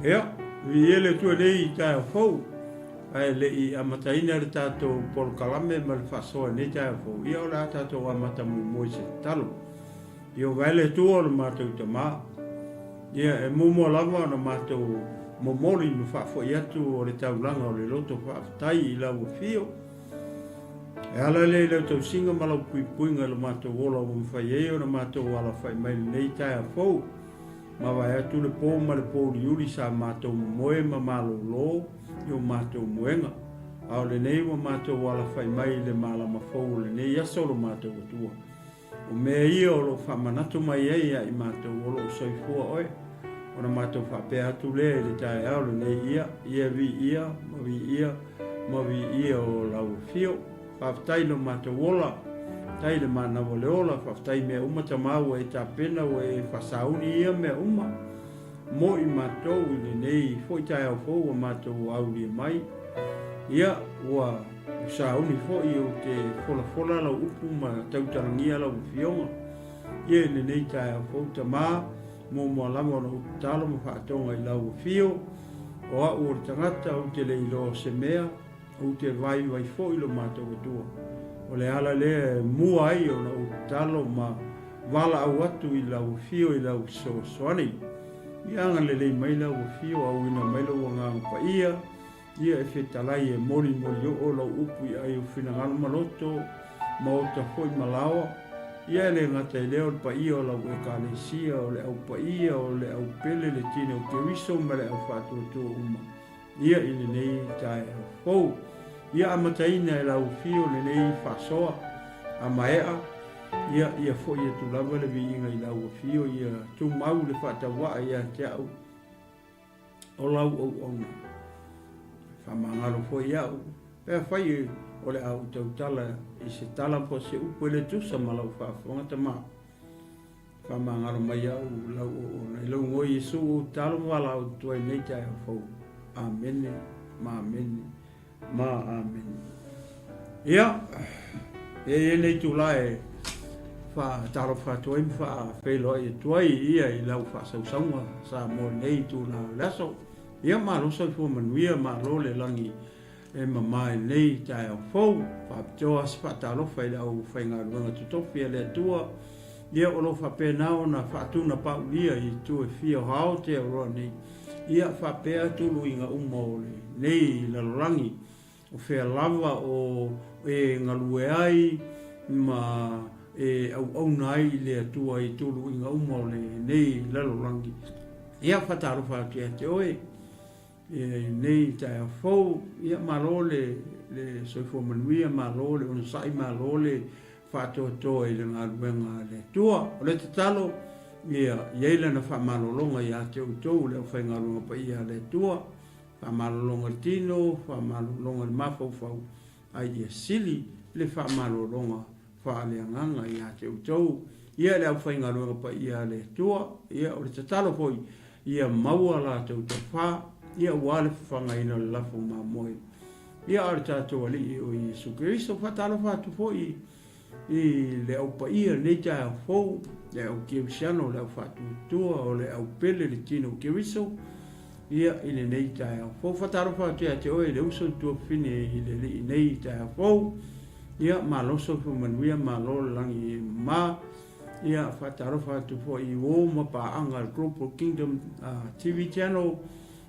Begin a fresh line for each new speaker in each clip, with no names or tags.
Ia, viia le Atua i lenei taeao fou, ae le i amataina le tatou polokalame ma le faasoa i lenei taeao fou, ia o le a tatou amata muamua i se tatalo. Ieova e le Atua o le matou Tama, ia e muamua lava ona matou momoli ma faafoi atu o le taulaga o le loto faafetai i lau afio, E ala lea i lau tausiga ma lau puipuiga i lo matou ola ua mafai ai ona matou alafai mai i lenei taeao fou. Mavae atu le po ma le pouliuli sa matou momoe ma malolo i o matou moega, a o lenei ua matou alafai mai i le malama fou o lenei aso lo matou Atua. O mea ia o lo o faamanatu mai ai ia i matou o lo o soifua oe, ona matou faapea atu lea i le taeao lenei, Ia, ia viia, ma viia, ma viia o lau afio. Faafetai i lo matou ola, faafetai i le manawa o le ola, faafetai i mea uma Tama ua e tapena, ua e faasauni ia mea uma mo i matou i lenei foi taeao fou ua matou aulia mai. Ia, ua sauni foi ou te folafola lau upu ma tautalagia lau afioga. Ia i lenei taeao fou Tama, muamua lava ona ou tatalo ma faatoga i lau afio, o au o le tagata ou te le iloa o se mea, Ou te vaivai foi lo matou Atua. O le ala lea e mua ai ona ou tatalo ma valaau atu i lau afio i lau fesoasoani. Ia agalelei mai lau afio, auina mai lou Agaga Paia, ia e fetalai e molimoli oo lau upu i ai o finagalo ma loto, maota foi ma laoa. Ia e le gata i lea o le paia o lau Ekalesia, o le au paia, o le au pele, le tino o Keriso ma le au faatuatua uma. Ia i lenei taeao fou. Ia amataina e lau afio lenei faasoa a maea, ia ia foi atu lava le viiga i lau afio, ia tumau le faatauvaa ia te au o lau auauna. Faamagalo foi ia'u, pe afai o le a ou tautala i se tala po o se upu e le tusa ma lau faafofoga Tama. Faamagalo mai au lau auauna i lou igoa Iesu ou tatalo ma valaau atu ai nei taeao fou. Amene ma amene ma amene. Ia, e i ai lenei itula e faatalofa atu ai ma faafeiloai atu ai ia i lau faasausauga Samoa i lenei itula o le aso. Ia, malo soifua manuia, malo le lagi E mama i lenei taeao fou, faapitoa se faatalofa i le aufaigaluega totofi a le Atua, ia o lo o faapena ona faatunapaulia i itu e fia o Aotearoa nei, ia faapea tuluiga uma o lenei lalolagi, o fea lava o e galue ai ma e auauna ai i le Atua i tuluiga uma o lenei lalolagi. Ia faatalofa atu ia te oe. I lenei taeao fou, ia malo le le soifua manuia, malo le onosai, malo le faatoatoa i le galuega a le Atua. O le tatalo, ia i ai lana faamalologa ia te outou le aufaigaluega paia a le Atua, faamalologa i le tino, faamalologa i le mafaufau, a ia sili le faamalologa faaleagaga ia te outou, ia le aufaigaluega paia a le Atua. Ia, o le tatalo foi, ia maua latou tofa, ia aua le fafagaina o le lafo mamoe, ia a le tatou Alii o Iesu Keriso. Faatalofa atu foi i le au paia i lenei taeao fou, le au kerisiano, le au faatuatua, o le au pele, le tino o Keriso, ia i lenei taeao fou. Faatalofa atu ia te oe le uso i tuafafine i le Alii i lenei taeao fou. Ia, malo soifua manuia, malo le lagi e mama. Ia, faatalofa atu foi i uo ma paaga a le Global Kingdom TV Channel,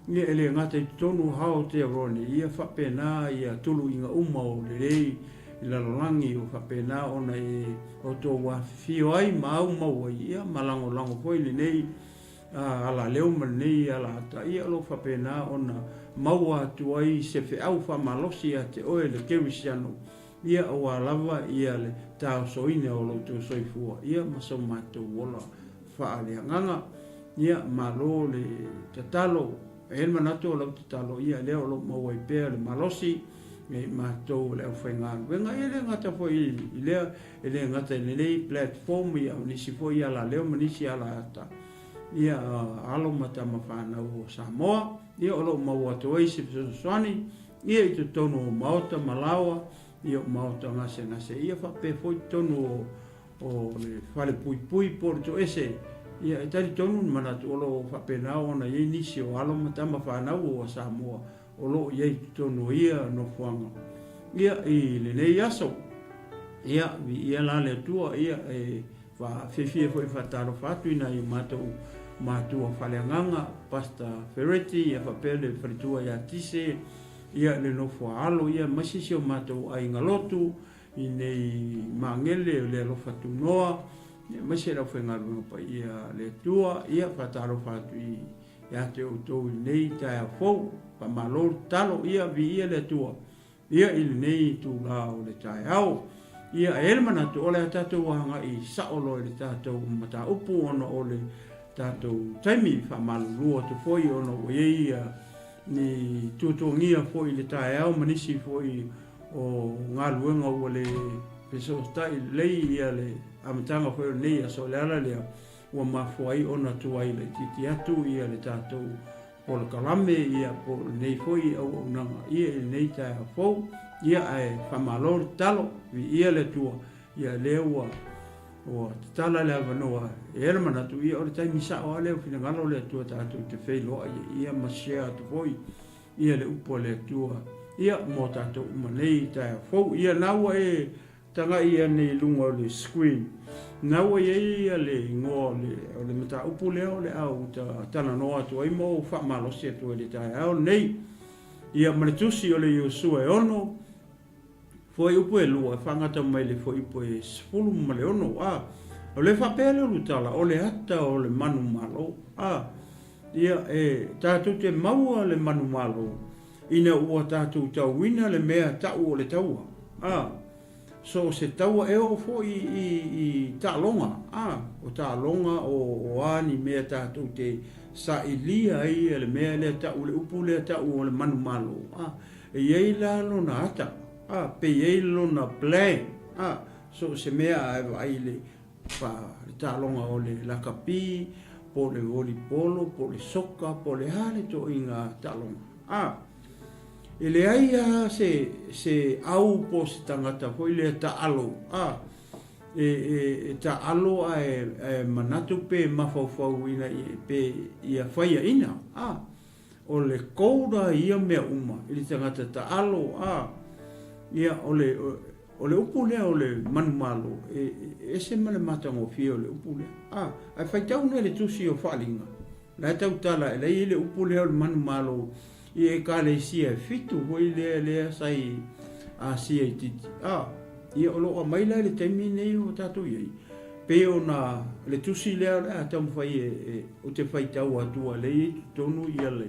ia e le gata i totonu o Aotearoa nei, ia faapena ia tuluiga uma o lelei i lalolagi o faapena ona e outou afifio ai ma aumau ai, ia ma lagolago foi lenei alaleo ma lenei alaata, ia o lo o faapena ona maua atu ai se feau faamalosi ia te oe le kerisiano, ia aua lava ia le taosoina o lo outou soifua, ia ma so matou ola faaleagaga. Ia, malo le tatalo. E i ai le manatu o lau tatalo, ia lea o lo o maua ai pea le malosi i matou o le aufaigaluega. Ia e le gata foi i lea, e le gata i lenei platform, ia o nisi foi alaleo ma nisi alaata, ia alo ma tama fanau o Samoa, ia o lo o maua atu ai se fesoasoani, ia i totonu o maota ma laoa, ia o maota gasegase, ia faapea foi totonu o o le fale puipui po o le toese. Ia, e talitonu le manatu o lo o faapena ona i ai nisi o alo ma tama fanau o Samoa o lo o i ai i totonu o ia nofoaga. Ia, i lenei aso, ia, viia la le Atua, ia, e faafiafia foi e faatalofa atu i nai o matou matua faaleagaga, Pastor Fereti, ia faapea le faletua ia Tise, ia, le nofo a alo, ia, aemaise si o matou aiga lotu, i nei magele o le alofa tunoa, aemaise le aufaigaluega paia a le Atua. Ia, faatalofa atu i ia te outou i lenei taeao fou. Faamalo le tatalo, ia, viia le Atua, ia, i lenei itula o le taeao. Ia, e i ai le manatu o le a tatou agai sao loa i le tatou mataupu ona o le tatou taimi. Faamalulu atu foi ona ua i ai ni tuatuagia foi i le taeao ma nisi foi o galuega ua le fesootai lelei ia le amataga foi o lenei aso. O le ala lea ua mafua ai ona tuai laitiiti atu ia le tatou polokalame ia po o lenei foi auaunaga ia i lenei taeao fou. Ia ae faamalo le tatalo, viia le Atua ia lea ua ua tatala le avanoa. E i ai le manatu ia o le taimi sao lava lea o finagalo o le Atua tatou te feiloai ai ia ma share atu foi ia le upu a le Atua ia mo tatou uma nei i taeao fou. Ia na ua e tagai ane i luga o le screen, na ua i ai ia le igoa o le, o le mataupu lea o le a ou talanoa atu ai ma ou faamalosi atu ai i le taeao lenei. Ia ma le tusi o le Iosua e 6, Fuaiupu e 2 e faagata mai le fuaiupu e 16 a. O le faapea lea o Lutala, o le ata o le manumalo. A. Ia, e tatou te maua le manumalo ina ua tatou tauina le mea tau o le taua. A. So o se taua e oo foi i, i taaloga. A. O taaloga o, o a ni mea tatou te sailia ai le mea lea tau, le upu lea tau o le manumalo. A. E i ai la lona ata, a, pe i ai lona plan, a, so o se mea a e vaai i le, pa, le taaloga o le lakapi, po o le volipolo, po o le soka, po o le a le toaiga taaloga, a. E leai lava se, se au po o se tagata foi lea taalo, a, e, e, e taalo ae, ae manatu pe mafaufau ina ia, pe ia faiaina, a. O le koura ia mea uma i le tagata taalo, a, ia, o le, o le upu lea o le manumalo, e, e ese ma le matagofie o le upu lea. A, ae faitau nei le tusi o Faaaliga, la e tautala e leai ai le upu lea o le manumalo i Ekalesia e fitu foi lea, lea sa i Asia itiiti. A, ia, o lo o aumai la i le taimi nei o tatou i ai, pei ona le tusi lea o le a taumafai e, e, ou te faitau atu a lea i ai totonu ia le,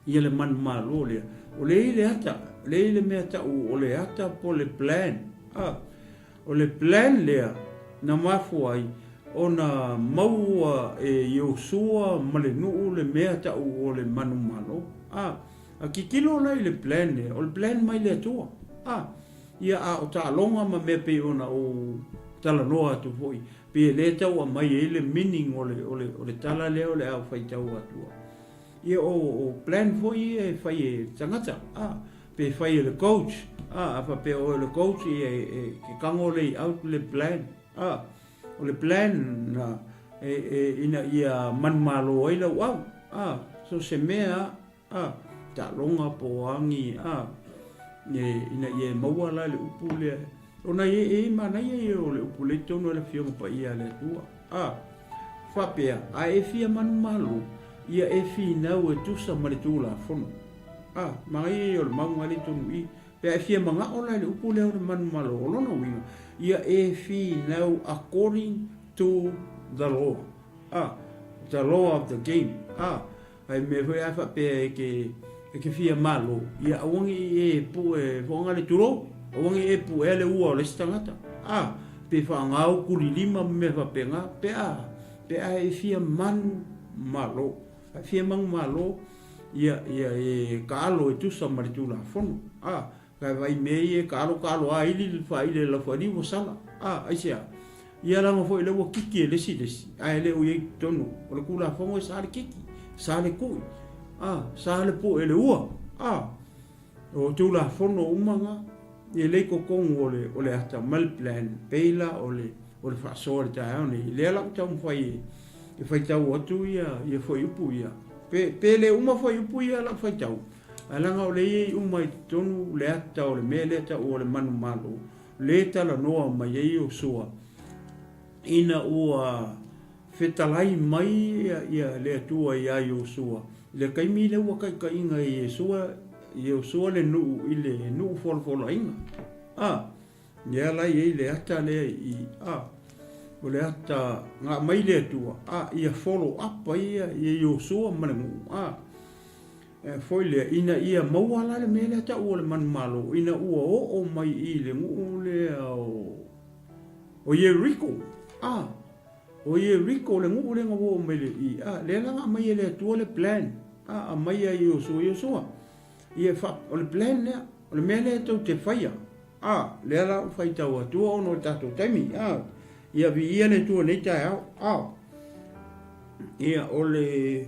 ia le manumalo lea. O lea i le ata, lea i le mea tau o le ata po le plan. A, o le plan lea na mafua ai ona maua e Iosua ma le nuu le mea tau o le manumalo. A, a tilotilo la i le plan lea, o le plan mai le Atua. A, ia a o taaloga ma mea pei ona ou talanoa atu foi, Pei e le tau aumai ai le meaning o le, o le, o le tala lea o le a ou faitau atu ai. Ia o, o plan foi ia e fai e tagata, a, pe fai e le coach, a, a faapea oe o le coach, ia e, e, ke kago lay out le plan, a, o le plan na, e, e, ina ia manumalo ai lau au, a, so se mea, A, taaloga po o agi, a, e, ina ia e maua la le upu lea. Ona e, e manaia ia o le upu lea i totonu o le Afioga Paia a le Atua. A, faapea, a e fia manumalo, ia e finau e tusa ma le Tulafono. A, manaia ia o le mauga lea i totonu i i. Pe a e fia manao la i le upu lea o le manumalo, o lona uiga, ia e finau according to the law. A, the law of the game. A, Ai mea foi a faapea e ke, e ke fia malo, ia aua ne i e pue foanga le tulou, aua ne i e puea le ua o le isi tagata. A, pe whaangau kuli lima ma mea faapena, pe a, pe a e fia manu malo. A fia manu malo, ia, ia e kaalo e tusa ma le Tulafono. A, Kai vai mea ia e kaalo kaalo a ili le faaile le laufaaliu ua sala. A, aisea? Ia leaga foi lea ua kiki e le isi le isi, ae le o i ai i totonu o le Tulafono e sa le kiki, sa le kui, a, sa le poe le ua, a. O Tulafono uma na, e le i totonu o le, o le ata ma le plan, pei la o le, o le faasoa i le taeao nei. Lea la ou taumafai e. E faitau atu ia ia fuaiupu ia. Pe, pe le uma fuaiupu ia lau faitau, ae leaga o lea e i ai uma i totonu le ata o le mea lea taua o le manumalo, le talanoa mai ai Iosua ina ua fetalai mai ia le Atua iā Iosua i le taimi lea ua taitaiga e Iesua, Iosua le nuu i le nuu folafolaina. A, lea la e i ai le ata lea i, a, o le ata na aumai le Atua, a, ia follow up ai ia Iosua ma le nuu, a. E foi lea, ina ia maua la le mea lea taua o le manumalo, ina ua oo mai i le nuu lea o, o Ieriko, a, o Ieriko le nuu lea na ua oo mai le i, a, lea la na aumai e le Atua le plan, a, aumai ia Iosua, Iosua, ia fa, o le plan lea, o le mea lea tou te faia, a, lea la ua faitau Atua ona o le tatou taimi, a, ia viia le Atua i lenei taeao, a, ia o le.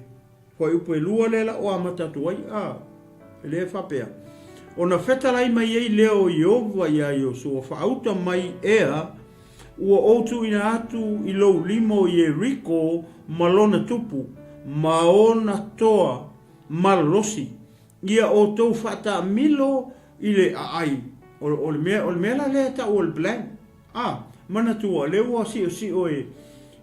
Fuaiupu e lua lea la ua amata atu ai, a, lea e faapea, Ona fetalai mai ai lea o Ieova iā Iosua, Faauta mai ea, ua ou tuuina atu i lou lima o Ieriko ma lona tupu, ma ona toa malolosi, ia outou faataamilo i le aai. O le mea, o le mea la lea e tau o le plan. A, manatua, lea ua siosio e,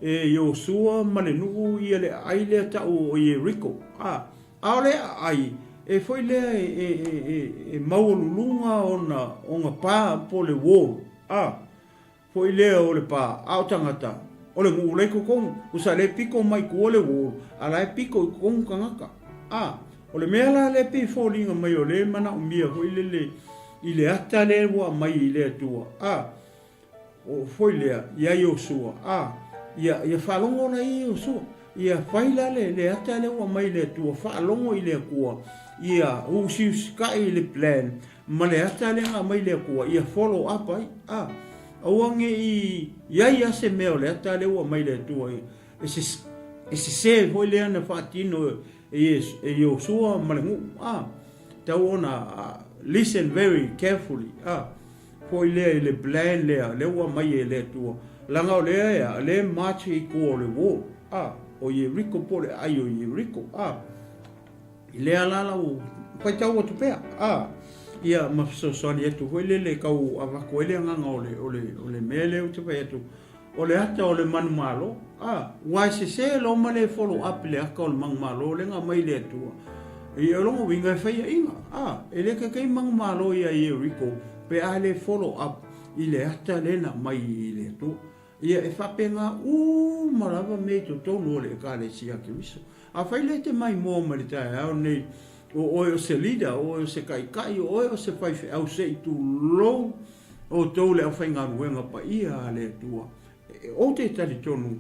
e Iosua ma le nuu ia le aai lea tau o Ieriko. A, a o le aai, e foi lea e, e, e, e, e maualuluga ona, ona pa po o le wall. A, foi lea o le pa, a o tagata, o le nuu la i totonu, usa lea e pito mai tua le wall, a la e pito i totonu tagata. A, o le mea la lea e pei e foliga mai o lea e manaomia foi lele i le ata lea ua aumai i le Atua, a, o foi lea iā Iosua, a, ia, ia faalogo la ia Iosua, ia fai la le, le ata lea ua aumai i le Atua, faalogo i le Atua, ia usiusitai i le plan ma le ata lea na aumai i le Atua, ia follow up ai, a, aua ne i i ai lava se mea o le ata lea ua aumai i le Atua e, e sese foi lea na faatino e Iosua ma le nuu, a, tau ona listen very carefully, a, foi lea i le plan lea, lea ua aumai e le Atua, leaga o lea e a, lea e march i tua o le wall, a, o Ieriko po o le aai o Ieriko, a, i lea la la ua faitau atu pea, a, ia ma fesoasoani atu foi lele tau avatu ai le agaga o le, o le, o le mea lea ou te fai atu, O le ata o le manumalo, a, ua e sese loa ma le follow up i le ata o le manumalo lea na aumai le Atua. I o lona uiga e faiaina, a, e le taitai manumalo ia Ieriko pe a le follow up i le ata lea na aumai i le Atua. Ia e faapena uma lava mea i totonu o le Ekalesia a Keriso. Afai lea e te maimoa mai le taeao nei, o oe o se leader, o oe o se taitai, o oe o se faifeau se i tulou outou le aufaigaluega paia a le Atua, ou te talitonu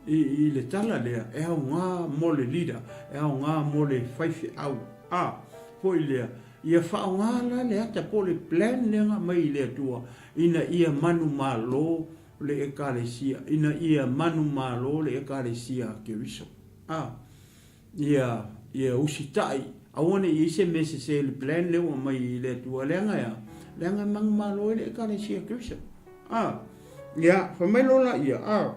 i le tala lea, e aoga mo le leader, e aoga mo le faifeau, a, foi lea, ia faaaoga la le ata po o le plan lea na aumai i le Atua ina ia manumalo le Ekalesia, ina ia manumalo le Ekalesia a Keriso. A, ia, ia usitai, aua ne i i ai se mea sese i le plan lea ua aumai i le Atua, leaga e a? Leaga e manumalo ai le Ekalesia a Keriso. A, ia, fai mai loa laia, a,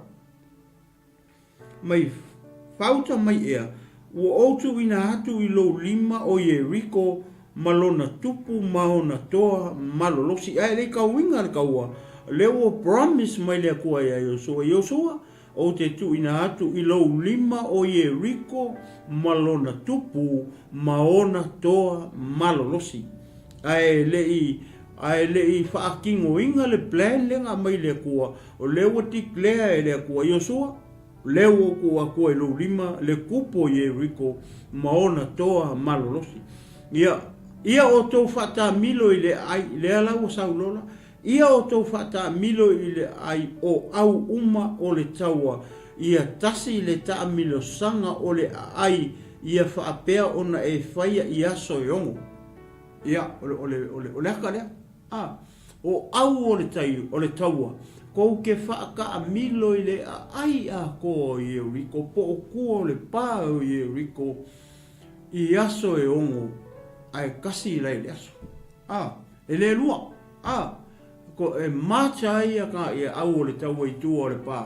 mai fauta mai ea, ua ou tuuina atu i lou lima o Ieriko ma lona tupu ma ona toa malolosi. Ae le i kauiga le kaua, lea ua promise mai le Atua ia Iosua, Iosua, ou te tuuina atu i lou lima o Ieriko ma lona tupu ma ona toa malolosi. Ae le i ae le i faatinoina le plan lea na aumai le Atua, o lea ua declare e le Atua, Iosua, lea ua ou tuu atua i lou lima le tupu o Ieriko ma ona toa malolosi. Ia, ia outou faataamilo i le aai, lea la ua sau lola, ia outou faataamilo i le aai o au uma o le taua, ia tasi le taamilosaga o le aai ia faapea ona e faia i aso e ono. Ia, o le, o le, o le, o le aka lea. A, o au o le tai, o le taua, kou te faataamilo i le aai atoa o Ieriko, po o tua o le pa o Ieriko, i aso e ono, ae kasi la i le aso. A, e le lua. A, ko, e macha ai ia ka, ia au o le taua i tua o le pa.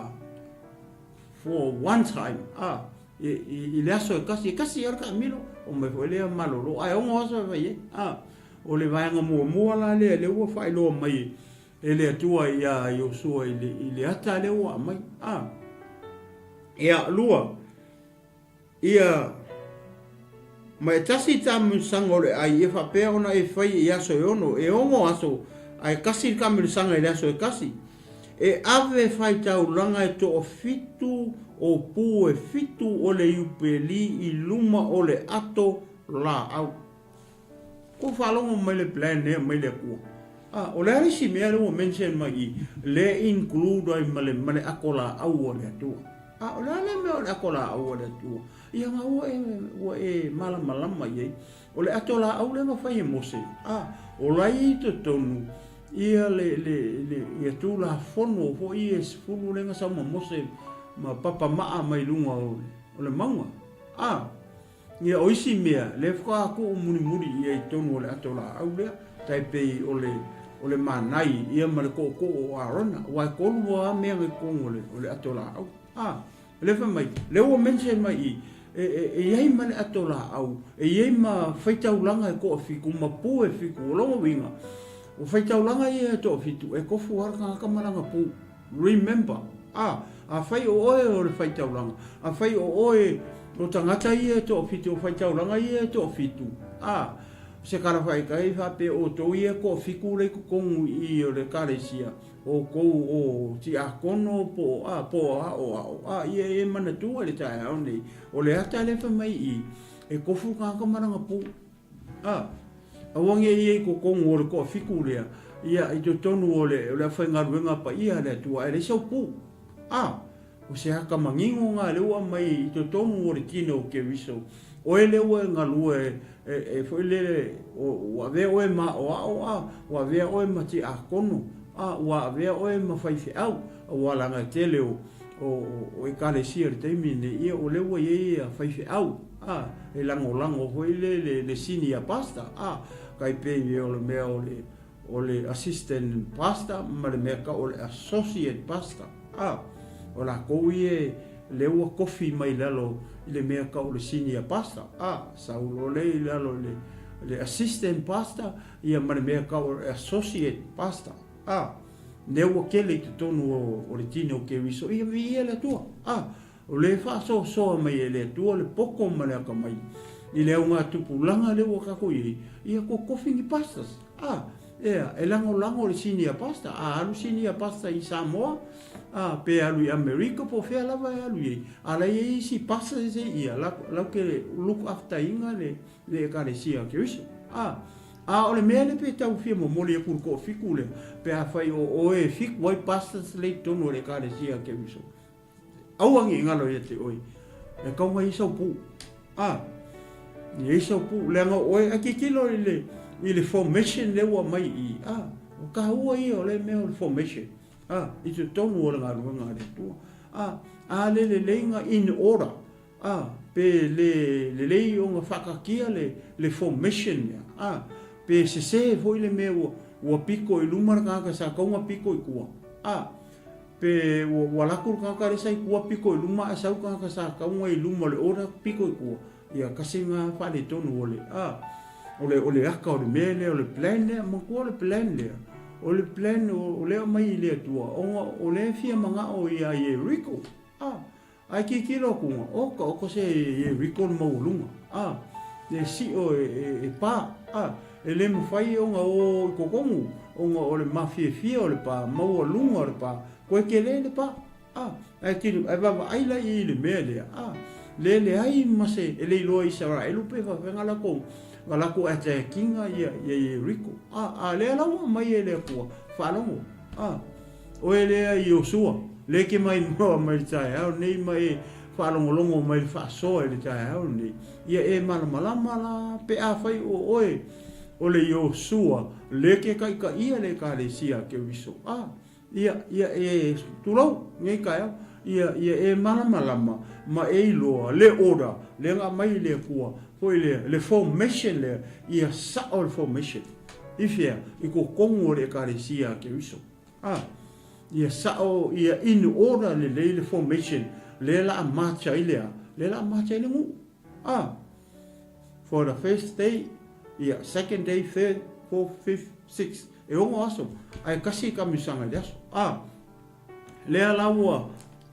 For one time, a, i le aso e kasi, e kasi lava le taamilo, omai foi lea malolo, ae 6 aso e fai ai, a. O le vaega muamua la lea, lea ua faailoa mai e le Atua ia Iosua i le ata lea ua aumai, a. Ia, lua, Ia, ma e tasi taamilosaga o le ai e faapea ona e fai i aso e ono, e ono aso, ae kasi le taamilosaga i le aso e kasi. E ave faitaulaga e toafitu o pu e fitu o le iupeli i luma o le ato laau. Kou faalogo mai le plan lea mai le Atua. A, o le a le isi mea lea ua mention mai i, lea e include ai ma le, ma le ato laau a le Atua. A, o le a le mea o le ato laau a le Atua? Ia na ua e, ua e malamalama i ai. O le ato laau lea na fai e Mose, a, o la e i totonu ia le, le, le, ia Tulafono foi ia e 10 lea na sau ma Mose ma papa maa mai luga o, o le mauga. A, Ia, o isi mea, lea faatoa tuu mulimuli ia i totonu o le ato laau lea, tai pei o le, o le manai, ia ma le tootoo o Arona, aua e tolu lava mea na i totonu o le, o le ato laau. A, lea fai mai, lea ua mention mai i, e, e, e i ai ma le ato laau, e i ai ma faitaulaga e toafitu ma pu e fitu, o lona uiga, o faitaulaga ia e toafitu, e tofu lava le tagata ma lana pu. Remember, a, afai o oe o le faitaulaga, afai o oe o tagata ia e toafitu, o faitaulaga ia e toafitu, a, se kala faaitai faapea outou ia e toafitu le i totonu i i o le ekalesia, outou o tiakono po o a, po o a o a o a, ia e manatua i le taeao nei, o le ata lea fai mai i i, e tofu le tagata ma lana pu. A, aua ne i i totonu o le toafitu lea, ia, i totonu o le, o le afaigaluega paia a le Atua, ae leai sau pu. A, o se aka manino na lea ua aumai i totonu o le tino o Keriso, oe lea ua e galue e, e foi lele, ua avea oe ma aoao, a, ua avea oe ma tiakono, a, ua avea oe ma faifeau, aua leaga e tele o, o, o ekalesia i le taimi lenei, ia o lea ua i ai ia faifeau. A, e lagolago foi le, le, le senior pastor, a, kai pei o le mea o le, o le assistant pastor ma le mea tau o le associate pastor, a, o lakou ia lea ua kofi mai lalo i le mea tau o le senior pastor, a, sau loa lea i lalo i le, le assistant pastor ia ma le mea tau o le associate pastor, a, lea ua tele i totonu o, o le tino o Keriso, ia viia le Atua, a. O le faasoasoa mai e le Atua le poto ma le atamai i le augatupulaga lea ua tatou i ai, ia totofi ni pastors. A, ea, e lagolago le senior pastor, a alu senior pastor i Samoa, a, pe alu i Amerika po o fea lava e alu i ai, a la e i ai isi pastors e ia, latou te look after ina le, le Ekalesia a Keriso. A, a o le mea lea pe tau fia momoli atu i le toafitu lea, pe afai o oe e fitu ai pastors lea i totonu o le Ekalesia a Keriso. Aua ne i galo ia te oe, e kau mai ai sau pu. A, i ai sau pu, leaga o oe, a tilotilo i le, i le formation lea ua aumai i i, a, o taua ia o lea mea o le formation, a, i totonu o le galuega a le Atua. A, a le lelei na in order, A, pe le lelei ona faataatia le, le formation lea, a, pe sese foi le mea ua, ua piko i luma le tagata sa tatau ona piko i tua, a, pe ua, ua alu atu le tagata lea sa i tua piko i luma ae sau le tagata sa tatau ona i luma o le order piko i tua, ia tasi lena faaletonu o le, a, o le, o le aka o le mea lea, o le plan lea, manatua o le plan lea, o le plan o, o lea e aumai i le Atua, ona o lea e fia manao ia Ieriko, a. Ae tilotilo atu ga, oka oka se Ieriko le maualuga, a, le sio e pa, a, e le mafai ona o i totonu, ona o le mafiafia o le pa, maualuga o le pa, koe tele le pa, a, ae tilo, ae vaavaai la i le mea lea, a, le leai ma se, e le iloa e Isaraelu pe faafefea latou, na latou attack-ina ia Ieriko, a, a lea la ua aumai e le Atua, faalogo, a. Oe lea Iosua, lea e ke mai noa mai le taeao nei ma e faalogologo mai le faasoa i le taeao nei, ia e malamalama la pe afai o oe o le Iosua lea ke taitaia le Ekalesia a Keriso. A, ia, ia e, tulou, nei taeao, ia, ia e malamalama ma e iloa le order lea na aumai i le Atua, foi lea, le formation lea, ia sao le formation. I fea? I totonu o le Ekalesia a Keriso. A, ia sao, ia in order lelei le formation. Lea la a march ai le a? Lea la a march ai le nuu. Ah. For the first day, ia, second day, third, fourth, fifth, sixth. E ono aso. Ae kasi ka misaga i le aso. Ah. Lea la ua,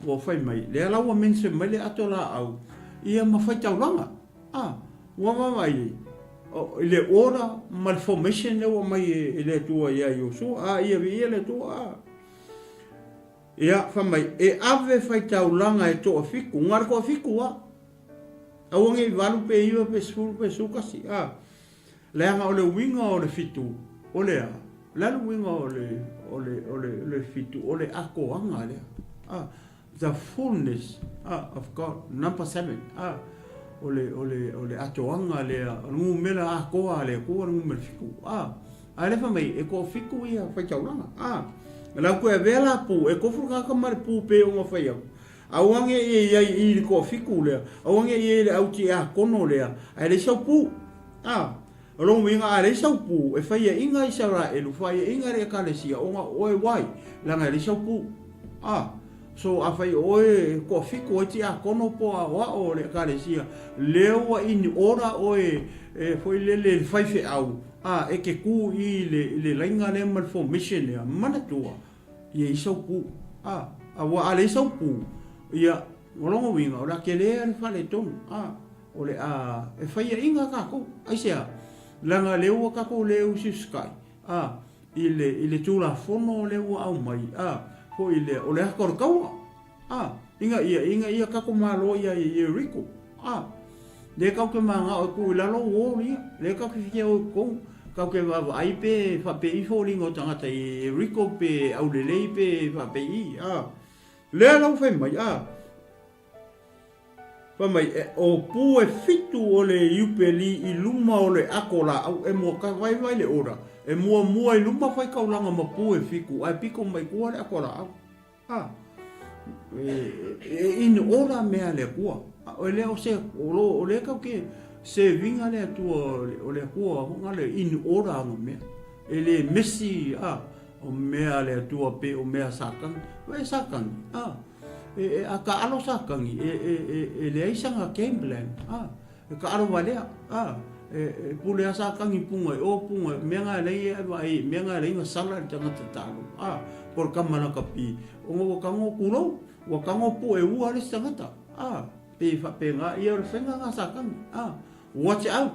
ua fai mai, lea la ua mention mai le ato laau, ia ma faitaulaga. Ah. Ua vaavaai i le order ma le formation lea ua aumai e le Atua ia Iosua. Ah, ia viia le Atua. Ah. Ia, fai mai, e ave faitaulaga e toafitu, na o le toafitu lava. Aua ne i valu pe iva pe sefulu pe sefulutasi, a. Leaga o le uiga o le fitu, o le a? O le a le uiga o le, o le, o le, o le fitu? O le atoaga lea, a. The fullness, a, of God, number seven, a. O le, o le, o le atoaga lea, o le numera atoa a le Atua o le numera fitu, a. A lea fai mai, e toafitu ia faitaulaga, a. O le a toe avea la pu, e tofu le tagata ma le pu pei ona fai atu. Aua ne i e i ai i le toafitu lea, aua ne i e i le au tiakono lea, ae leai sau pu. A, o lona uiga a leai sau pu, e faiaina Isaraelu, faiaina le Ekalesia, ona o oe wai, leaga e leai sau pu. A, so afai o oe e toafitu ai tiakono po o aoao o le Ekalesia, lea ua in order oe e foi lele i le faifeau, a, e te tu i le, i le laina lea ma le formation lea, manatua, Ia i sau pu. A, a ua a leai sau pu, ia, o lona uiga, o le a tele a le faaletonu. A, o le a, e faiaina tatou. Aisea? Leaga lea ua tatou le usiusitai, a, i le, i le Tulafono lea ua aumai, a, foi lea, o le ata o le taua. A, ina ia, ina ia tatou malo ia Ieriko. A, lea tatou te manao e tuu i lalo wall ia, lea tatou te fia o i totonu, tatou te vaavaai pe faapei foliga o tagata i Ieriko pe aulelei pe faapei. A, lea la ua fai mai, a, fai mai, e, o pu e fitu o le Iupeli i luma o le ato laau e mua ka vaivai le ora, e muamua i luma faitaulaga ma pu e fitu, ae pito mai tua le ato laau. A, e in ora mea a le Atua. O le o se, o lo, o le kau ke sevinga le Atua, o le Atua, o nga le in ora nga mea. E le mesi, a, o mea a le Atua pe o mea Satani. E Satani, a, e, e, a ka alo Satani, e, e, e, e leai sanga game plan, a. E kaʻalo walea, a, e pule a Satani punga i o punga, mea nga lei e vaai, mea nga lei nga sala i le tagata talo, a, po o le kama lakapi, ona ua tago kulou, ua tago pu e ua le isi tagata, a, pei e faapena, ia o le faiga nga Satani, a, watch out,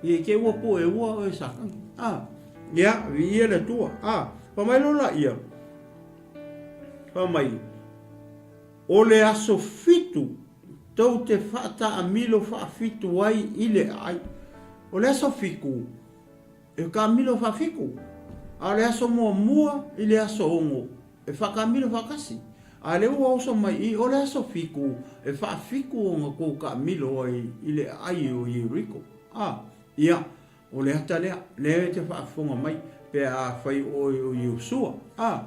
ia i te ua pu e ua oe Satani, a, ia, viia le Atua, a, fai mai loa laia, fai mai, o le aso fitu, Tou te faataamilo faafitu ai i le aai. O le aso fitu, e taamilo faafitu, a o le aso muamua i le aso ono, e faataamilo faatasi. A lea ua oso mai i, o le aso fitu, e faafitu ona tou taamilo ai i le aai o Ieriko. A, ia, o le ata lea, lea e te faafofoga mai, pe afai o oe o Iosua. A,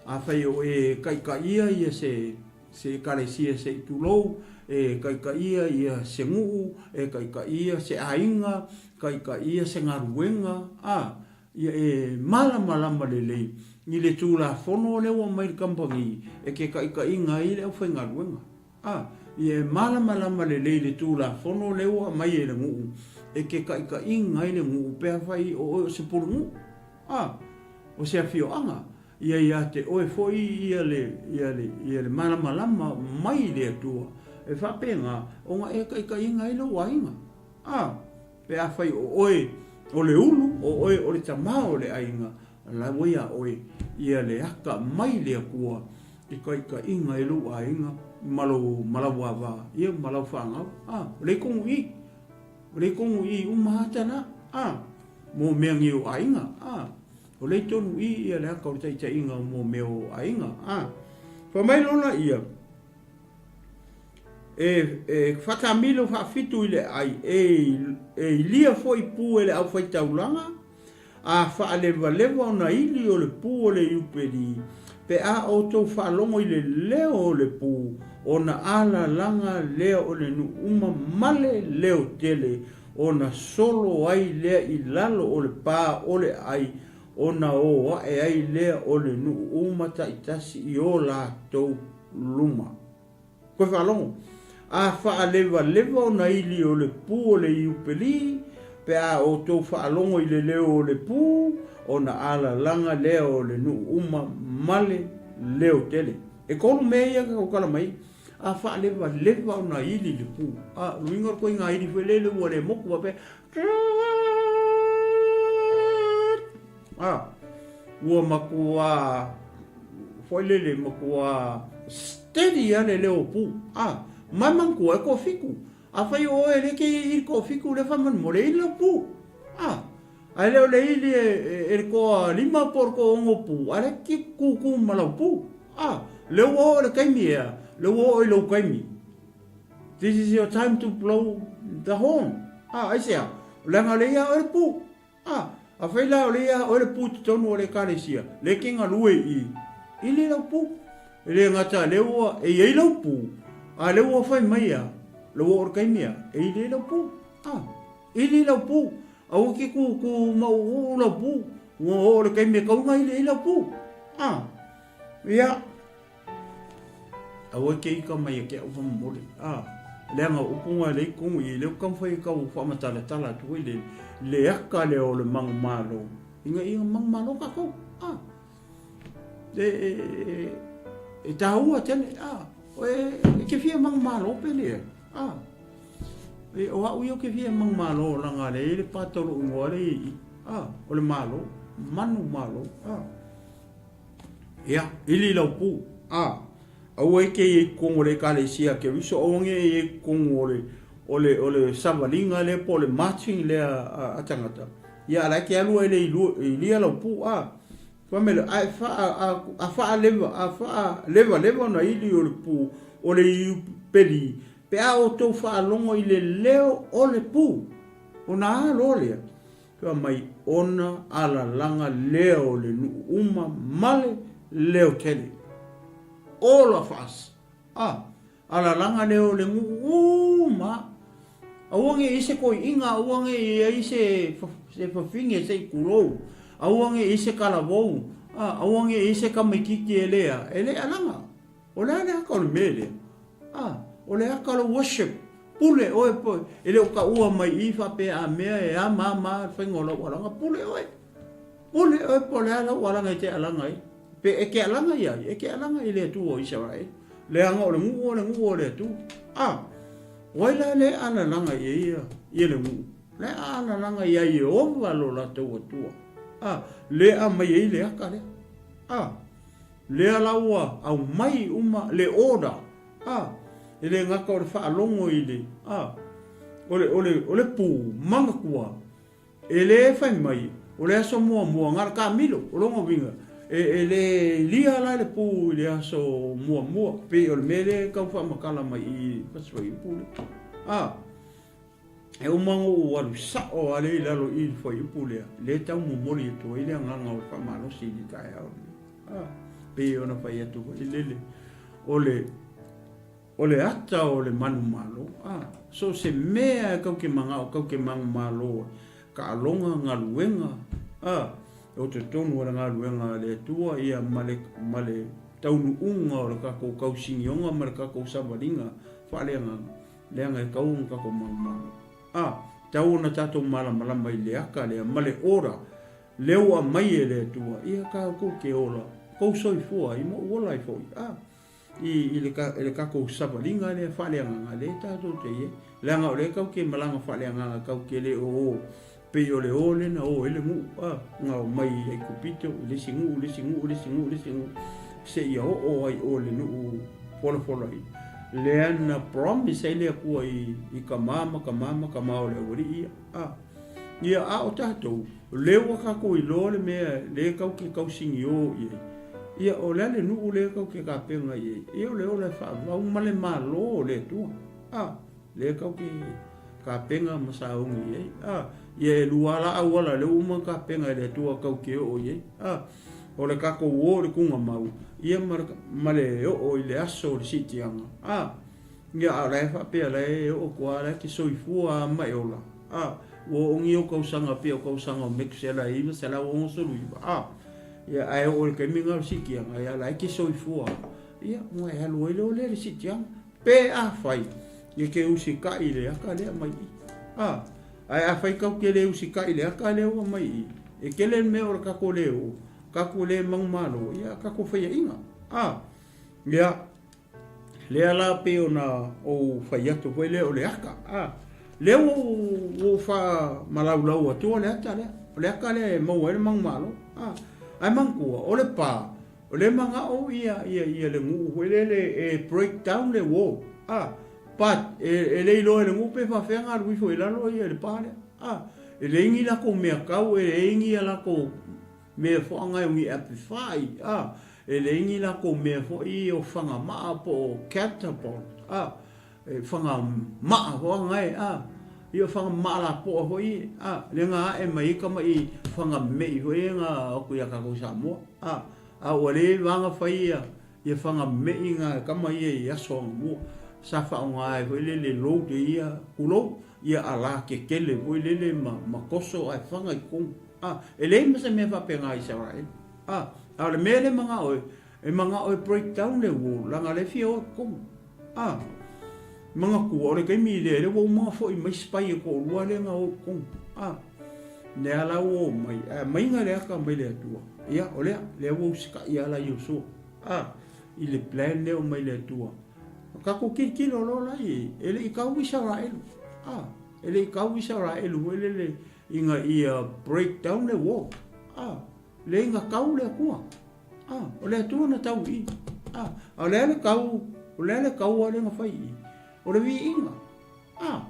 afai o e kaikaia ia se Se ekalesia se i tulou, e kaikaia ia se nuu, e kaikaia se aiga, kaikaia se galuega, a, ia e malamalama lelei i le Tulafono lea ua aumai i le kamupani e ke kaikaiga ai le aufaigaluega. A, ia e malamalama lelei i le Tulafono lea ua aumai e le nuu e ke kaikaiga ai le nuu pe afai o oe o se pulenuu, a, o se afioaga. Ia ia te oe foi ia le, ia le, ia le malamalama mai le Atua, e faapena ona e taitaiina ai lou aiga. A, pe afai o oe o le ulu, o oe o le tama o le aiga, la ua ia oe ia le aka mai le Atua i taitaiina ai lou aiga ma lou, ma lau ava, ia ma lau fanau. A, o le tonu i, o le tonu i uma ata na, a, mo mea nei o aiga, a. O lea i tonu i ia le aka o le taitaiga o mo mea o aiga. A, fai mai lola ia, e, e whatamilo whawhitu i le ai, e, e ilia foi pu e le aufaitaulaga, a whaalewalewa ona ili o le pu o le iupeli, pe a outou faalogo i le leo o le pu, ona alalaga lea o le nuuma ma le leo tele, ona solo ai lea i lalo o le pā o le ʻai, ona ō aʻe ai lea o le nuʻu uma taitasi i o latou luma. Koe faalogo. A faalevaleva ona ili o le pu o le Iupeli, pe a outou faalogo i le leo o le pu, ona alalaga lea o le nuu uma ma le leo tele. E kolu mea ia ke tautala mai, a faalevaleva ona ili le pu. A, o le uiga o le koiga ili foi lele ua le moku faapea, A, ua matua foi lele, matua steady lava le leo o pu. A, ma e manatua e toafitu. Afai o oe lea e te i le toafitu lea faamolemole, e ili lau pu. A, ae le o le ili e le toalima po o le toaono pu, a o lea e te tutu ma lau pu. A, lea ua oo i le taimi ea, lea ua oo i lou taimi. This is your time to blow the horn. A, aisea? Leaga o lea ia oe le pu. A, afai la o lea ia oe le pu i totonu o le Ekalesia, lea e te galue i i, ili lau pu. E le gata lea ua, e i ai lau pu, a lea ua fai mai a, lea ua oo i le taimi a, e ili ai lau pu. A, ili lau pu. Aua ke kūkū mauʻuʻu lau pu, ua oo i le taimi e tatau ona ili ai lau pu. A, ia. Aua e te ika mai e ke au whamamole. A, leaga o upu nga lei kongo i leo taumafai e tau whaamatalatala atu foi le, le aka lea o le manumalo. Ina ia manumalo tatou. A, e, e, e, e taua tele. A, e, e te fia manumalo pe lea. A, e, o au ia o ke fia manumalo langa le i le pata o lou ingoa le i. A, o le malo, manumalo. A. Ia, ili lau pu. A, aua e ke i ai totonu o le Ekalesia a Keriso, aua ne i ai totonu o le, o le, o le savaliga lea po o le marching lea a, a tagata. Ia, a la e te alu ai le ilia lau pu, a. Fai mai lea, a e fa, a, a, a faaleva, a faalevaleva ona ili o le pu, o le iupeli, pe a outou faalogo i le leo o le pu, ona a loa lea, Fai mai ona alalaga lea o le nuu uma ma le leo tele. All of us. Ah, alalaga lea o le nuu uma. Aua ne i se toiina, aua ne i ai se, se fafine se i tulou, aua ne i se talavou, ah, aua ne i se tamaititi e lea, e le alaga. O le a le aka o le mea lea? A, o le aka o le worship. Pule oe po, e le o taua mai i faapea a mea e a ma ma le faiga o lau alaga. Pule oe. Pule oe po o le a lau alaga e te alaga ai. Pe e te alaga i ai, e te alaga i le Atua o Isaraelu. Leaga o le nuu o le nuu o le Atua. A, o ai la le alalaga i ai ia, ia le nuu? Le alalaga ia Ieova lo latou Atua. A, le aumai ai le aka lea. A, Lea la ua aumai uma le order, a, e le gata o le faalogo i le, a, o le, o le, o le pu manatua, e le fai mai, o le aso muamua na o le kamilo, o lona uiga, e, e le ilia la le pu i le aso muamua, pei o le mea lea e tau faamatala mai i i le fuaiupu lea. A. E uma ona ou alu sao lava lea i lalo i le fuaiupu lea, lea e tau momoli atu ai le agaga o le faamalosi i le taeao lenei. Ah, pei ona fai atu foi lele, o le, o le ata o le manumalo, ah, so se mea e kau ke manao, kau ke manumalo, kaaloga, galuega, ah, o totonu o le galuega a le Atua, ia ma le, ma le taunuuga o le kakou kausinioga ma le kakou savaliga faaleagaga. Leaga e tau ona tatou manumanu. A, tau ona tatou malamalama i le aka lea ma le ola lea ua aumai e le Atua, ia tatou te ola, tou soifua ai ma ou ola ai foi. A, i, i le, i le tatou savaliga lea faaleagaga lea tatou te i ai. Leaga o lea tatou te malaga faaleagaga tatou te le o o Pei o le o lea na o ai le nuu, a, na omai i Aikupito, i le isi nuu, le isi nuu, le isi nuu, le isi nuu, seia oo ai o le nuu folafolaina. Lea na promise ai le Atua i, i kama ma kama ma kama o le aualii ia. A, ia, a o tatou, lea ua tatou iloa le mea lea tau ke tausigiō i ai. Ia, o le a le nuu lea tau ke tapena i ai? Ia, o le ola e faavau ma le Malo o le Atua. A. Lea kau ke kapena ma sauni i ai. A, ia e lua la auala lea ua uma ona kapena e le Atua kau ke oo i ai. A, o le kakou o i le kuga mau, ia ma le, ma le oo i le aso o le siitiaga. A, ia a o la e faapea la e oo atu a la e te soifua a ma e ola. A, ua oo ni ou kausaga pei o kausaga o Metusela e 969. A, ia ae oo i le taimi lena o le siitiaga, ia la e te soifua. Ia, ona e alu ai loa lea i le siitiaga. Pe afai e ke usikai i le aka lea mai i. A, ae afai kau ke le usikai i le aka lea ua mai i, e kele le mea o le kako le o, kako le manumalo, ia kako faiaʻiga. A, ia, lea la pei ona ou fai atu foi lea o le aka. A, lea ua ou faamalaulau atua le ata lea. O le aka lea e maua ai le manumalo. A, ae manatua, o le pa, O le manao ia ia ia le nuu foi lele e break down le wall a but e le iloa e le nuu pe faafefea ona alu ifo i lalo ia le pa lea a e leai ni latou mea kau e leai ni a latou mea foaga e o ni amplify a e leai ni latou mea foi o fagamaa po o catapult a e fagamaa foaga e a ia o fagamaa lapoa foi a lea na ae mai ai tamai fagamei foi ia na o atu ia tatou i Samoa a a ua leva lava na fai ia ia fagamei na e tama ia i aso anamua sa faaaoga ai foi lele load e ia tulou ia ala tetele foi lele ma ma toso ae faga i totonu a e leai ma se mea faapena i Isaraelu a a o le mea lea e manao e e manao e break down le wall leaga lea e fia o i totonu. A, manatua, o le taimi lea, lea ua uma ona foi mai spy e toalua lea na o i totonu. A, lea la ua o mai, ae aumaiga le ata mai le Atua. Ia, o lea, lea ua usitai lava la Iosua, a, i le plan lea o mai le Atua. O tatou tilotilo loa la i, e le i tau Isaraelu, a, e le i tau Isaraelu foi lele ina ia break down le wall, a, Leai na tau le Atua. Ah, o le Atua na tau i i. Ah, a o le a le tau, o le a le taua lea na fai i i? O le viiga. Ah,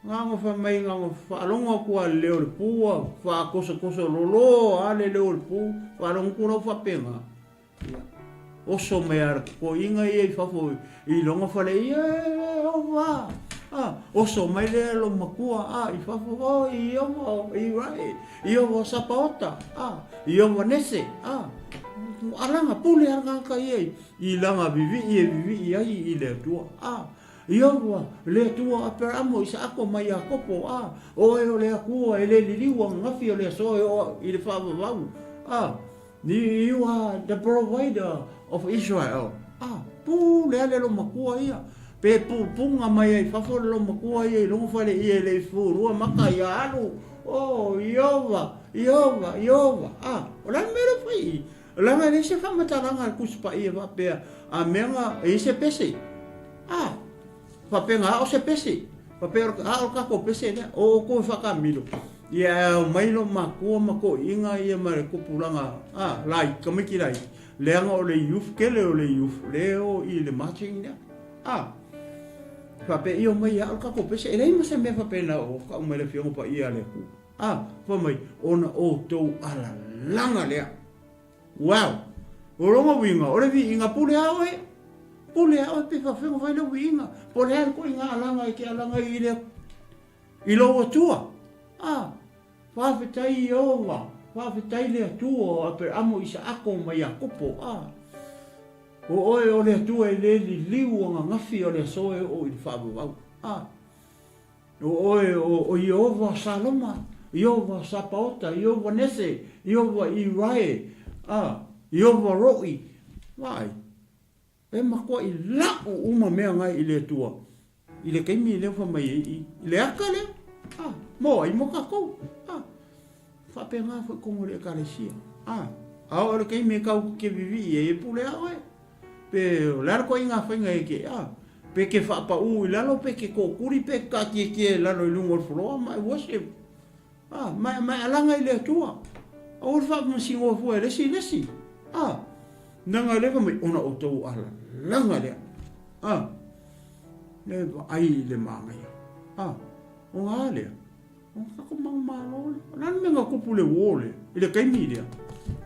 na ona fai mai, na ona faalogo atu lava i le leo o le pu, ua faatosotoso lolo lava le leo o le pu, faalogo atu la ua faapena. Ia, oso mai a le totoina ia i fafo i lona fale, Ieova! A, oso mai lea lo matua, a, i fafo, o, Ieova, Irae, Ieova Sapaota, a, Ieova Nese, a, alaga, pule a le tagata ia i lana vivii e vivii ai i le Atua, a, Ieova, le Atua o Aperamo, Isaako ma Iakopo, a, oe o le Atua e le liliu ananafi o le aso e oo i le faavavau, a, You are the provider of Israel. Ah, pule a le lomatua ia. Pe pupunga mai ai fafo le lomatua ia i luga fale ia e le i furua maka ia alu. Oh, Iova, Iova, Iova. Ah, o le a le mea lea fai i? Leaga e leai se faamatalaga a le Tusi Paia faapea, a mea na, e i ai se pese. Ah, Faapea na ao se pese. Faapea a o le tatou pese lea. O outou e faakamilo. Ia e ao mai lou makua ma toeaiina ia ma le tupulaga a laiti, tamaiti laiti, leaga o le youth, tele o le youth lea e o i le marching lea. A faapea ia omai e ao le tatou pese. E leai ma se mea faapena o tau mai le Afioga Paia a le Atua. A fai mai, ona outou alalaga lea. Wow! O lona uiga, o le viiga pule a oe. Pule a oe pe faafefea ona fai lau viiga. Po o le a le ituaiga alaga e te alaga ai i le, i lou Atua. A, faafetai Ieova, faafetai le Atua o Aperamo, Isaako ma Iakopo. A, o oe o le Atua e le liliu ananafi o le aso e oo i le faavavau. A. O oe o Ieova Saloma, Ieova Sapaota, Ieova Nese, Ieova Irae, a, Ieova Ro'i. Vaai, e matuai la'u uma mea ngai i le Atua i le taimi lea ua fai mai ai i le aka lea, a, mo ai mo tatou, a, faapena foi totonu o le Ekalesia, a, a oo i le taimi e tau te vivii ai e pule a oe. Pe o le a le ituaiga faiga e ke, a, pe ke faapaū i lalo, pe ke tootuli, pe ke taatietie i lalo i luga o le floor, ma e worship. A, ma, ma e alaga i le Atua. Aua le faamasinoa fua e le isi i le isi. A, leaga lea fai mai, ona outou alalaga lea. A, e vaai i le manaia. A, ona a lea? O tatou manumalo lea. O le a le mea na tupu i le uo lea, i le taimi lea?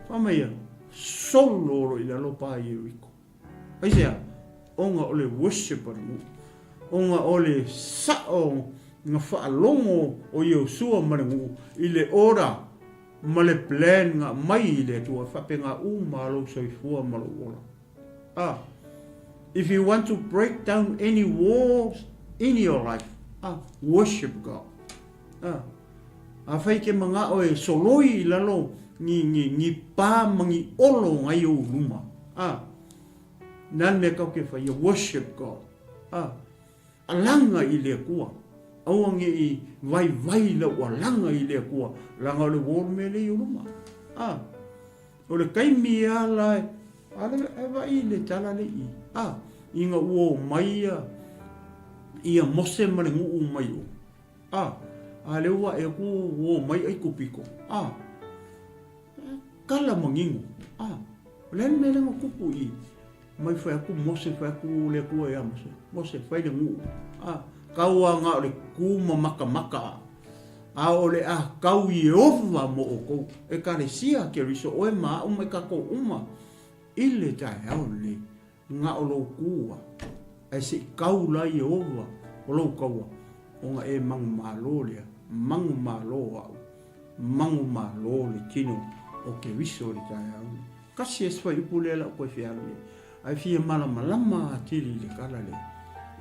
Fai mai ia, solo loa i lalo pa Ieriko. Aisea? Ona o le worship a le nuu. Ona o le sao na faalogo o Iosua ma le nuu i le order ma le plan na aumai i le Atua, e faapena uma lou soifua ma lou ola. Ah, if you want to break down any walls in your life, ah, worship God. Ah, afai ke manao e soloi i lalo ni, ni, ni pā ma ni olo ngai ou luma. Ah, nā le mea kau ke whaia, worship God. A, alaga i le Atua. Aua ne i vaivai lau alaga i le Atua, leaga o le uo le mea lea i ou luma. A, o le taimi lava la e, a le, e vaai i le tala le i, a, ina ua omai ia, ia Mose ma le nuu mai o, a, a lea ua vaai atu ua omai Aikupito, a, kala manino, a, o le a le mea lea na tupu i i? Mai fai atu Mose, fai atu le Atua ia Mose, Mose, fai le nuu, a, kau a na o le ku ma makamaka a, a o le a kau Ieova mo outou, Ekalesia Keriso, oe ma aʻu ma i kakou uma, i le taeao lenei, na o lou ku a, ae se i kau la Ieova o lou kaua, ona e manumalo lea, manumalo aʻu, manumalo le tino o Keriso i le taeao lenei. Kasi e si fuaiupu lea lau toe fealu nei. Ae fia malamalama atili i le tala lea.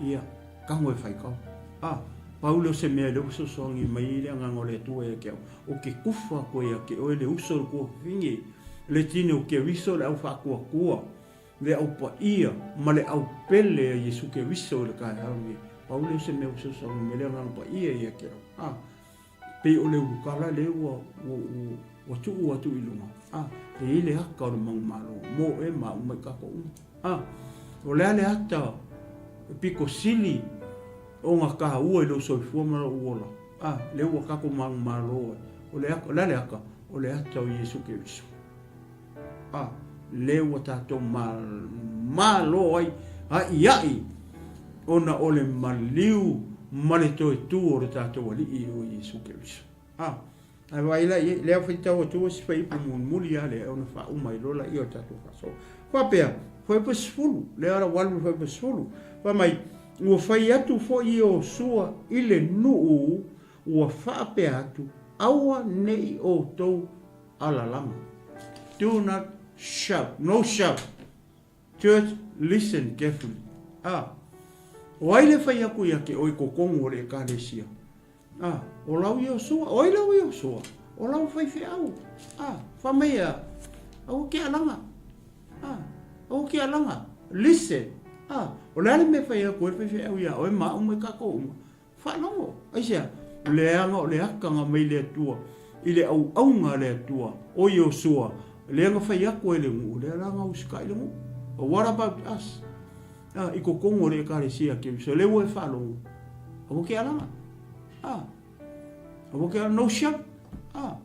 Ia, tago e faitau. A, pau lea o se mea lea ua fesoasoani mai ai le Agaga o le Atua ia te au, ou te kufa atu ai ia te oe le uso o le tuafafine, le tino o Keriso le au faatuatua, le au paia ma le au pele a Iesu Keriso i le taeao lenei. Pau lea o se mea ua fesoasoani mai le Agaga Paia ia te au. A, Pei o le ulukala lea ua, ua, ua, ua tuu atu i luga, a, e i ai le ata o le manumalo mo oe ma au ma i tatou uma. A, o le a le ata e pito sili ona taua i lou soifua ma lou ola? A, lea ua tatou manumalo ai. O le ata, o le a le ata? O le ata o Iesu Keriso. A, lea ua tatou malo ai a'ia'i ona o le maliu ma le toe tu o le tatou Alii o Iesu Keriso. A, ae vaai la i ai, lea faitau atu si fuaiupu mulimuli lava lea ona faauma ai loa laia o le tatou faasoa. Faapea, fuaiupu 10, lea la ua alu i le fuaiupu 10, fai mai, ua fai atu foi Iosua i le nuu, ua faapea atu, aua ne i outou alalaga. Do not shout. No shout. Church, listen carefully. Ah, o ai le fai aku ia ke oi totonu o le ekalesia? Ah, o lau Iosua. O ai lau Iosua? O lau faifeau. Ah, fa mai a, aua ke alaga. Ah, aua ke alaga. Listen. Ah, o le a le mea fai aku e le faifeau ia oe ma au mai kakou uma. Faalogo, aisea? Leaga o le akaga mai le Atua, i le auauna a le Atua, o Iosua, lea na fai atu ai le nuu, lea la na usikai le nuu. But what about us? Ah, i totonu o le Ekalesia Keriso, lea ua e faalogo, aua ke alaga. Ah, aua ke alaga, no shout. Ah,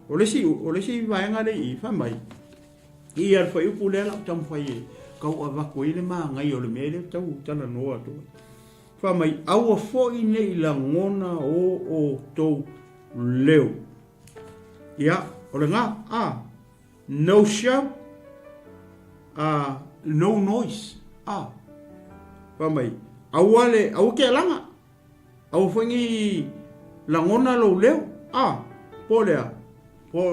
o le isi, o le isi vaega lea i i, fai mai, i a le fuaiupu lea la ou taumafai e tau avatu ai le manaia o le mea lea tau talanoa atu ai. Fai mai, Aua foi ne i lagona o outou leo. Ia, o lena, a, no shout, a, no noise, a. Fai mai, aua le, aua ke alaga, aua foi ne i lagona lou leo, a, po o le a, po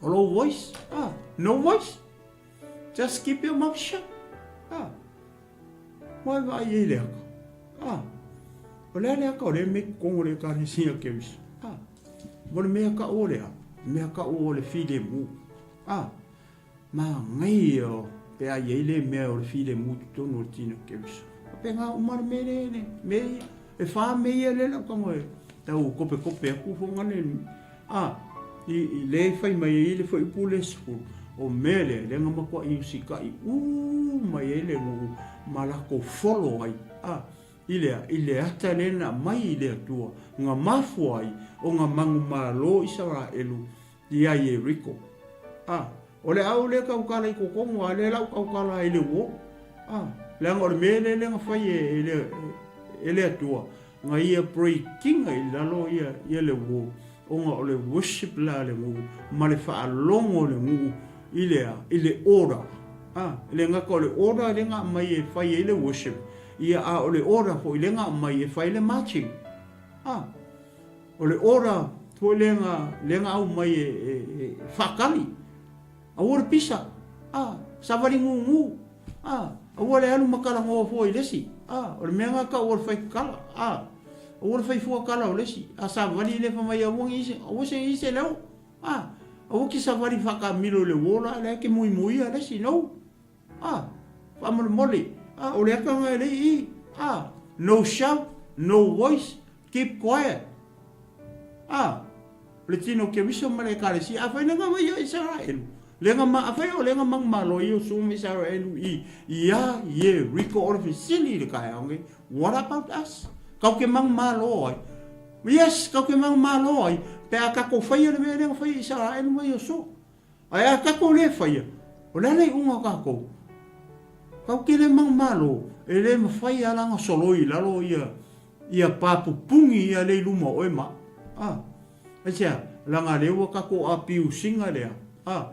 o lou voice, a, no voice, just keep your mouth shut, a. Ua e vaai ai le aka. Ah, o le a le aka o lea mea i totonu o le Ekalesia Keriso. Ah, mo le mea kau o le a? Mea kau o le filemu. Ah, manaia pe a i ai le mea o le filemu i totonu o le tino Keriso. Faapena uma le mea le, le mea ia. E wha mea ia le lau tago e tau kopekope atu fo ngane. Ah, i, i le whai mai ai le fuaiupu le 10, o mea lea, le nga matuaʻi usikaʻi uma ai le nuu ma lakou folo ai, a, i le a, i le ata lea na aumai i le Atua, na mafua ai ona manumalo Isaraelu iā Ieriko. A, o le au lea tautala i totonu, a lea la ou tautala ai i le uo. A, leaga o le mea lea lea na fai e, e le, e le Atua, Na ia breakinga i lalo ia ia le uo ona o le worship la a le nuu ma le faalogo o le nuu i le a? I le order. A, e le gata o le order lea na aumai e fai ai le worship, ia a o le order foi lea na aumai e fai ai le marching. A, o le order foi lea na lea na aumai e e e faatali. Aua le pisa, a, savali gugu, a, aua le alu ma talanoa fua i le isi, a, o le mea lena tau o le fai kala, a, aua le fai fua kala o le isi, a savali le fai mai aua ni aua se i se leo, a, aua ke savali faakamilo i le uo la, la e ke muimuia le isi, no, a, faamolemole, a, o le ata lena e le i i. Ah, no shout, no voice, keep quiet. Ah, le tino Keriso ma le Ekalesia, afai na nga ia Isaraelu. Le nga ma, afai o le nga mang malo i o sum Isaraelu i, ia Yeriko o le fesili i le taeao nei, what about us? Kau ke mang malo ai. Yes, kau ke mang malo ai, pe a takou faia le mea lea na faia Isaraelu ma Iosua. Ae a tatou le faia, o le a le iuga o tatou? Kau ke le mang malo, e le mafai a la na soloi i lalo ia ia pa pupuni ia le i luma o oe ma au. A, aisea, leaga lea ua tatou apiusiga lea, a,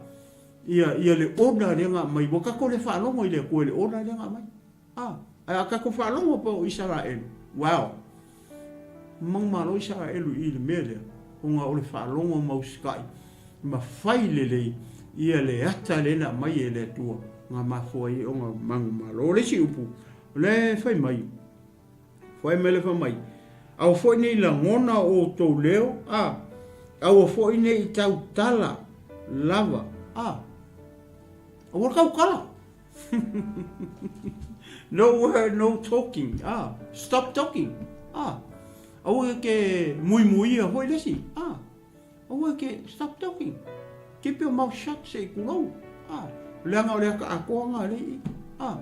ia, ia le order lea na aumai, ua tatou le faalogo i le Atua i le order lea na aumai. A, ae a tatou faalogo pea o Isaraelu, wow! Manumalo Isaraelu i le mea lea, ona o le faalogo ma usitai ma fai lelei ia le ata lea na aumai e le Atua na mafua ai ona manumalo. O le isi upu, o lea e fai mai, fai mai le fai mai, aua foi nei lagona o outou leo, a, aua foi nei i tautala lava, a, aua tautala. No word, no talking. Ah, stop talking. Ah, aua ke muimuia foi le isi. Ah, aua ke stop talking. Keep your mouth shut se i kulou. Ah, leaga o le aka atoa nga le i. Ah,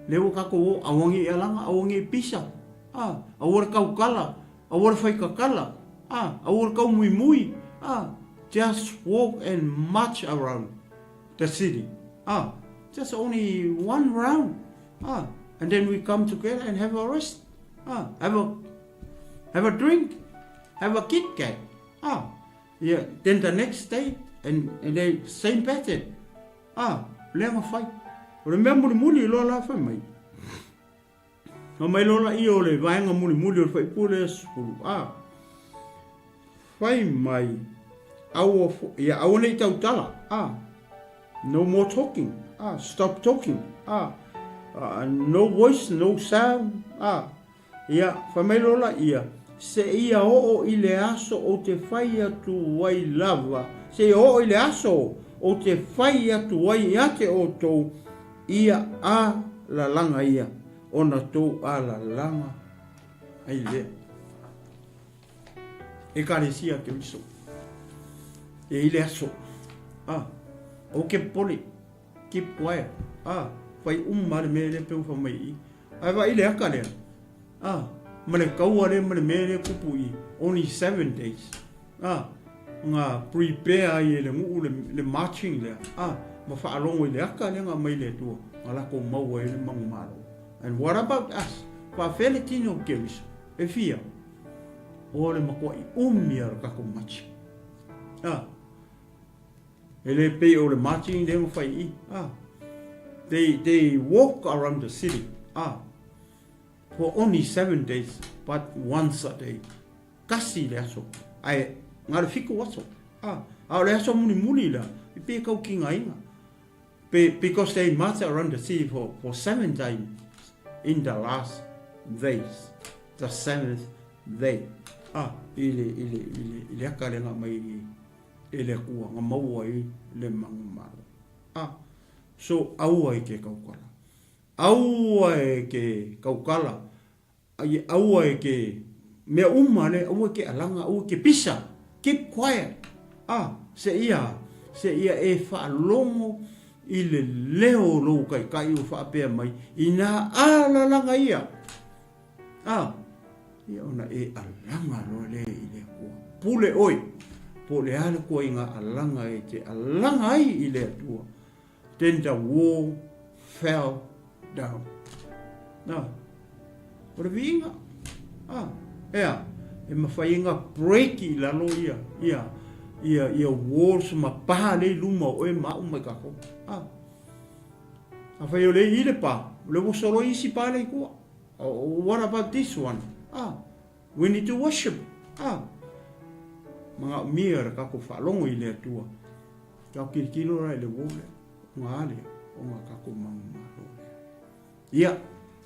le ua kakou o aua nge i alanga, aua nge i pisa. Ah, aua le kaukala, aua le whaikakala. Ah, aua le kaumuimui. Ah, just walk and march around the city. Ah, just only one round. Ah, and then we come together and have a rest. Ah, have a have a drink, have a Kit Kat. Ah, yeah. Then the next day, and and they same pattern. Ah, lea na fai. O le mea mulimuli loa la fai mai. Fai mai loa laia o le vaega mulimuli o le faipule lea 10. Ah, fai mai, aua, ia aua nei tautala. Ah, no more talking. Ah, stop talking. Ah, no voice, no sound. Ah, ia, fai mai loa laia, seia oo i le aso ou te fai atu ai lava, seia oo i le aso ou te fai atu ai ia te outou, ia a lalaga ia, ona tou alalaga ai lea. Ekalesia Keriso. E i le aso. Ah, aua ke popole. Keep quiet. Ah, fai uma le mea lea pe ua fai mai i. Ae vaai le aka lea. Ah, ma le kaua lea ma le mea lea kupu i. Only 7 days. Ah, nga prepare ai e le nuu le, le marching lea. Ah, ma faalogo i le aka lea nga mai le Atua. Nga lako maua ai le manumalo. And what about us? Faafea le tino o Keriso? E fia? O le matuai umi a le tatou marching. Ah, e le pei o le marching lea na fai i. Ah, they walk around the city. Ah, for only 7 days, but once a day. Kasi le aso. Ae, nga le 7 aso. Ah, a o le aso mulimuli la, i pe kau ki ngā inga. Because they march around the city for seven times in the last days. The seventh day. Ah, i le, i le, i le, i le aka le nga mai i le Atua, nga maua i le manumalo. Ah, so aua i ke kaukala. Aua e ke kaukala. Ai aua e ke mea uma le, aua e ke alaga, aua e ke pisa. Keep quiet. Ah, se ia, se ia e faalogo i le leo o lou kaikai ua faapea mai, inā alalaga ia. Ah, ia ona e alaga loa lea i le Atua. Pule oe, po o le a le koaiga alaga e te alaga ai i le Atua. Then the wall fell down. Na, o le viiga. Ah, ea, e mawhai e ngā break i lalo ia, ia, ia, ia walls ma pā le i luma o oe ma au mai kākou. Ah, a whai o le i le pā, o le ua solo isi pā le i kua. Oh, what about this one? Ah, we need to worship. Ah, manaomia le tatou faalogo i le Atua. Tau tilotilo la i le uo lea, o ngā lea, o ngā tatou manumalo lea. Ia,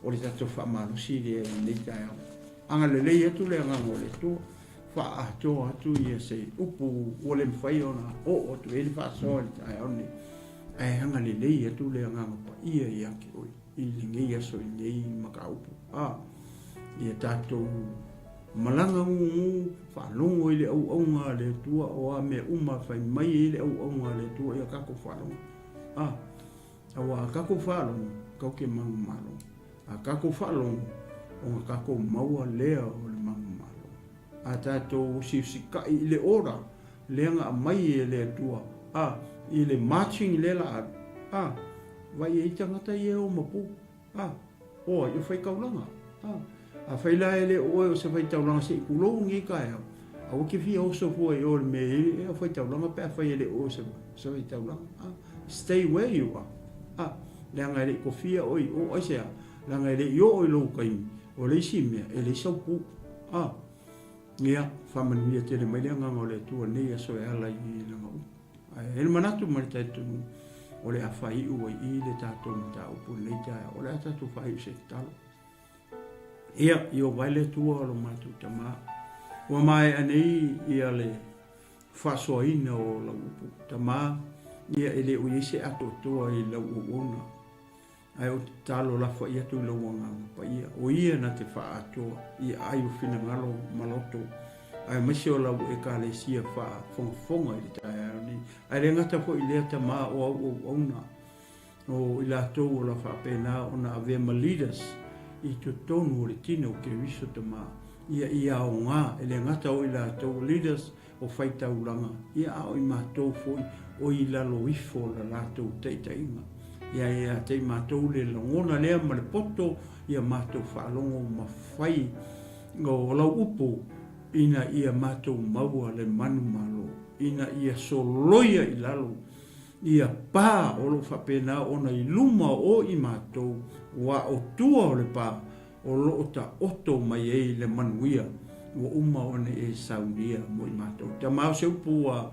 o le tatou faamalosi lea i lenei taeao. Agalelei atu le agaga o le Atua, faaatoa atu ia se upu ua le mafai ona oo atu i ai le faasoa i le taeao lenei, ae agalelei atu le agaga paia ia te oe. i lenei aso i lenei mataupu. A, ia tatou malaga gugu, faalogo i le auauna a le Atua, o a mea uma fai mai ai le auauna a le Atua, ia tatou faalogo. A, aua a tatou faalogo, tatou te manumalo. A tatou faalogo, ona tatou maua lea o le manumalo. A tatou usiusitai i le ola lea na aumai e le Atua, a, i le marching lea la alu, a, vaai ai tagata ia e o ma pu, a, o ai o faitaulaga, a. Afai la e le o oe o se faitaulaga se i tulou lenei taeao, aua te fia oso fua i o i le mea e i ai faitaulaga pe afai e le o oe o se faitaulaga, a. Stay where you are, a, leaga e le i kofia oe i o, aisea? Leaga e le i oo i lou taimi, o le isi mea, e leai sau pu. A, ia, faamanuia tele mai le Agaga o le Atua nei aso e ala i lana upu. Ae i ai le manatu ma le talitonuga, o le a faaiu ai i le tatou mataupu i lenei taeao. O le a tatou faaiu se tatalo. Ia, Ieova e le Atua o lo matou Tama, ua maea nei ia le faasoaina o lau upu, Tama, ia e le o i ai se atoatoa i lau auauna. Ae ou te tatalo lafoai atu i lou Agaga Paia, o Ia na te faaatoa i aai o finagalo ma loto, aemaise o lau Ekalesia faafogafoga i le taeao nei. Ae le gata foi i lea tama o au auauna, o i latou o la faapena ona avea ma leaders i totonu o le tino o Keriso tama, ia i aoga, e le gata o i latou o leaders, o faitaulaga, ia a o i matou foi o i lalo ifo o la latou taitaiga. Ia ia te i matou le lagona lea ma le poto ia matou faalogo ma fai o lau upu ina ia matou maua le manumalo, ina ia soloia i lalo ia pa o lo o faapena ona i luma o i matou, ua o tua o le pa o lo o taoto mai ai le manuia ua uma ona e saunia mo i matou. Tama o se upu ua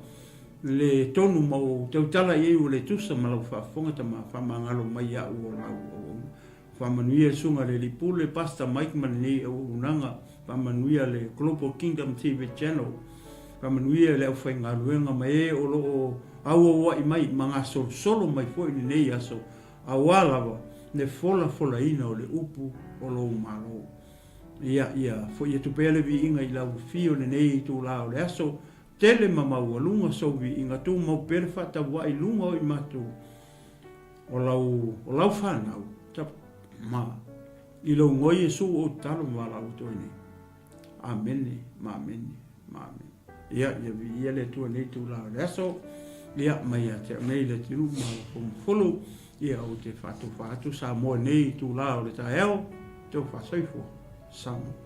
le tonu ma ua ou tautala i ai ua le tusa ma lau faafofoga tama, faamagalo mai iaʻu o lau auauna. Faamanuia le Susuga i le Alii Pule, Pastor Mike ma lenei auaunaga. Faamanuia le Global Kingdom TV Channel. Faamanuia le aufaigaluega ma e o lo o auauai mai ma gasolosolo mai foi i lenei aso Aua lava le folafolaina o le upu o lou Malo. Ia, ia foi atu pea le viiga i lau afio i lenei itula o le aso, tele ma maualuga sou viiga, tumau pea le faatauaa i luga o i matou o lau, o lau fanau, ta, ma, i lou Igoa Iesu ou tatalo ma valaau atu ai nei. Amene, ma amene, ma amene. Ia, ia viia le Atua i lenei itula o le aso, ia, mai ia te au nei le atunuu ma Mafulu, ia, ou te faatofa atu Samoa i lenei itula o le taeao, tau faasoifua, Samoa.